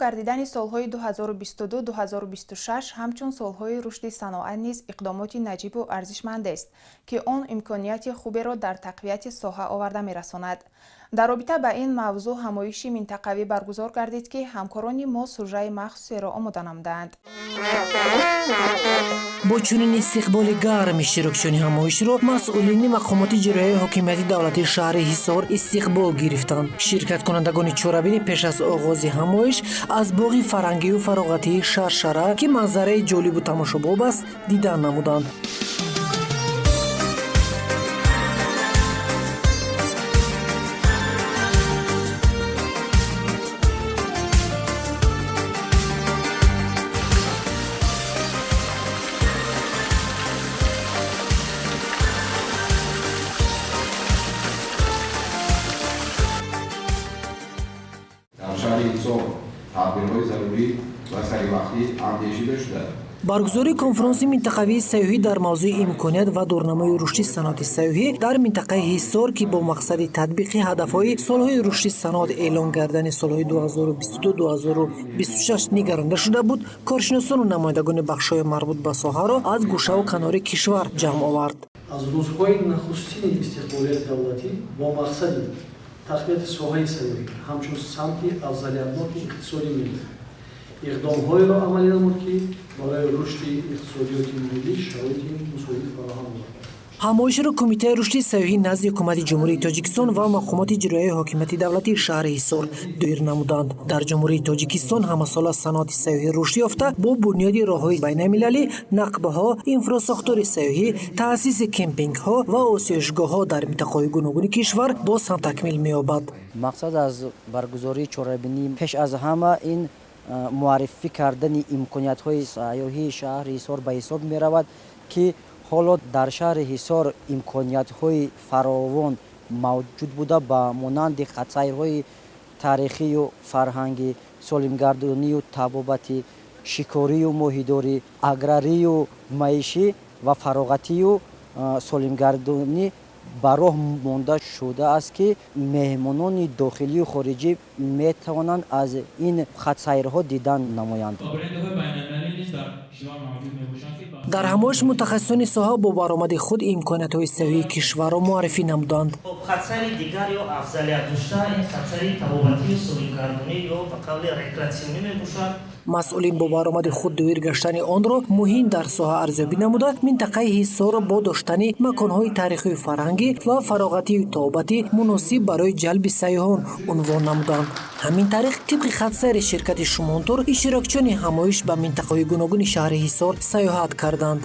Гардидани солҳои 2022-2026 ҳамчун солҳои рушди саноат низ иқдомоти наҷибу арзишмандест, ки он имконияти хуберо дар тақвияти соҳа оварда мерасонад. Дар робита ба ин мавзӯъ ҳамоиши минтақавӣ баргузор гардид, ки ҳамкорони мо сужаи махсусеро омода намудаанд. Бо чунин истиқболи гарм иштирокчиёни ҳамоишро масъулини мақомоти иҷроияи ҳокимияти давлатии шаҳри Ҳисор истиқбол гирифтанд. Ширкаткунандагони чорабинӣ пеш аз оғози ҳамоиш аз боғи фарҳангию фароғатии Шаршара, ки манзараи ҷолибу тамошобоб аст, дидан намуданд. Дар шаҳри Ҳисор тадбирҳои зарурӣ ва саривақтӣ андешида шуда. Баргузории конфронси минтақавии сайёҳӣ дар мавзӯи имконият ва дурнамои рушди саноати сайёҳӣ дар минтақаи Ҳисор, ки бо мақсади татбиқи ҳадафҳои солҳои рушди саноат эълон гардани солҳои 2022-2026 нигаронда шуда буд, коршиносону намояндагони бахшҳои марбут ба соҳаро аз гӯшаву канори кишвар ҷамъ овард. Аз рӯзҳои нахустини истиқлолияти давлатӣ бо мақсади тақвияти соҳаи сайёҳӣ ҳамчун самти афзалиятноки иқтисоди миллӣ иқдомҳоеро амалӣ намуд, ки барои рушди иқтисодиёти миллӣ шароити мусоид фароҳам овард. Ҳамоишро Кумитаи рушди сайёҳӣ назди Ҳукумати Ҷумҳурии Тоҷикистон ва мақомоти иҷроияи ҳокимияти давлатии шаҳри Ҳисор доир намуданд. Дар Ҷумҳурии Тоҷикистон ҳамасола саноати сайёҳӣ рушд ёфта, бо бунёди роҳҳои байналмилалӣ, нақбҳо, инфрасохтори сайёҳӣ, таъсиси кемпингҳо ва осоишгоҳҳо дар минтақаҳои гуногуни кишвар боз ҳам такмил меёбад. Мақсад аз баргузории чорабинӣ пеш аз ҳама ин муаррифӣ кардани имкониятҳои сайёҳии шаҳри Ҳисор ба ҳисоб меравад, ки ҳоло дар шаҳри Ҳисор имкониятҳои фаровон мавҷуд буда, ба монанди хатсайрҳои таърихию фарҳангӣ, солимгардонию табобатӣ, шикорию моҳидорӣ, аграрию маишӣ ва фароғатию солимгардонӣ ба роҳ монда шудааст, ки меҳмонони дохилию хориҷӣ метавонанд аз ин хатсайрҳо дидан намоянд. Дар ҳамоиш мутахассисони соҳа бо баромади худ имкониятҳои сайёҳии кишварро муаррифӣ намуданд. Хатсайри дигар ё афзалият дошта ин хатсайри табобатию солимгардонӣ ё ба қавли рекреатсионӣ мебошад. Масъулин бо баромади худ доир гаштани онро муҳим дар соҳа арзёбӣ намуда, минтақаи Ҳисорро бо доштани маконҳои таърихию фарҳангӣ ва фароғатию тобатӣ муносиб барои ҷалби сайёҳон унвон намуданд. Ҳамин тариқ, тибқи хатсайри ширкати Шумонтур, иштирокчиёни ҳамоиш ба минтақаҳои гуногуни шаҳри Ҳисор сайёҳат карданд.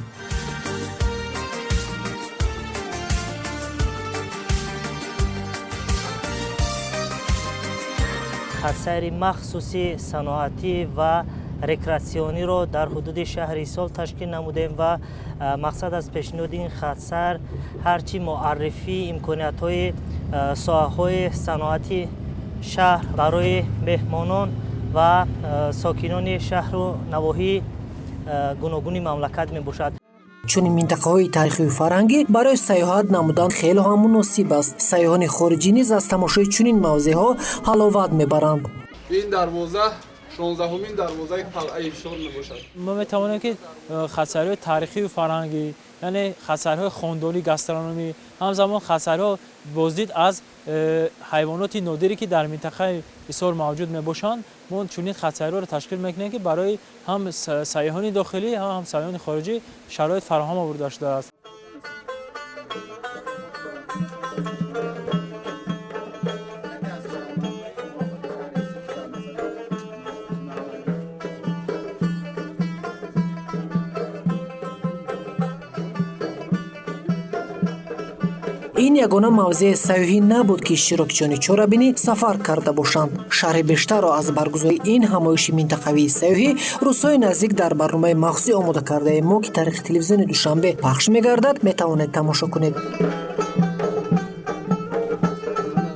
Хатсайри махсуси саноатӣ ва рекреатсиониро дар ҳудуди шаҳри Ҳисор ташкил намудем ва мақсад аз пешниҳоди ин хатсайр ҳарчи муаррифии имкониятҳои соҳаҳои саноати шаҳр барои меҳмонон ва сокинони шаҳру навоҳии гуногуни мамлакат мебошад. Чунин минтақаҳои таърихию фарҳангӣ барои сайёҳат намудан хеле ҳам муносиб аст. Сайёҳони хориҷӣ низ аз тамошои чунин мавзеъҳо ҳаловат мебаранд. Ин дарвоза 16-умин дарвозаи қалъаи Ҳисор мебошад. Мо метавонем, ки хатсайрҳои таърихию фарҳангӣ, яъне хатсайрҳои хондорӣ, гастрономӣ, ҳамзамон хатсайрҳо боздид аз ҳайвоноти нодире, ки дар минтақаи Ҳисор мавҷуд мебошанд, мо чунин хатсайрҳоро ташкил мекунем, ки барои ҳам сайёҳони дохилӣ, ҳам сайёҳони хориҷӣ шароит фароҳам оварда шудааст. Ин ягона мавзеи сайёҳӣ набуд, ки иштирокчиёни чорабинӣ сафар карда бошанд. Шарҳи бештарро аз баргузории ин ҳамоиши минтақавии сайёҳӣ рӯзҳои наздик дар барномаи махсусӣ омода кардаи мо, ки тариқи телевизиони Душанбе пахш мегардад, метавонед тамошо кунед.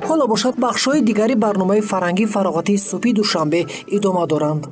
Ҳоло бошад, бахшҳои дигари барномаи фарҳангӣ фароғатии субҳи Душанбе идома доранд.